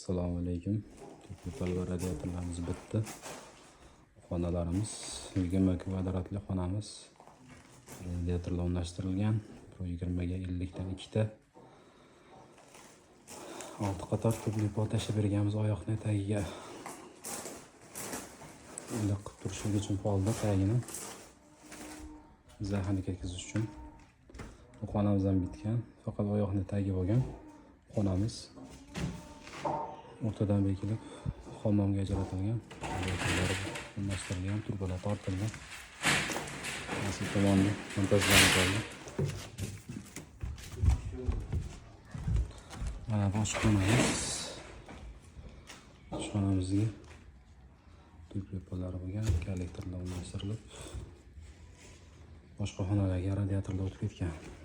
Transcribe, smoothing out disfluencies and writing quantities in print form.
Assalomu alaykum. Tepli va radiatorlarimiz bitdi. Xonalarimiz 20 kvadratli xonamiz. Radiatorlar o'rnashtirilgan. 20 ga 50 dan ikkita. 6 qator tubli pol tashlab berganmiz oyoqni tagiga. Iliq qilib turishligi uchun polni tagini zaxini ketkazish uchun. Bu xonamiz ham bitgan. Faqat oyoqni tagi bo'lgan xonamiz. O'rtadan bekilib hammomga ajratilgan, radiatorlar o'rnashtirilgan, trubalar tortilgan. Nasib tomonni montajlanib qoldi. Mana bu oshxonamiz. Oshxonamizga tupli pollari bo'lgan, kollektorlar o'rnashtirilib, boshqa xonalarga radiatorlar o'tib ketgan.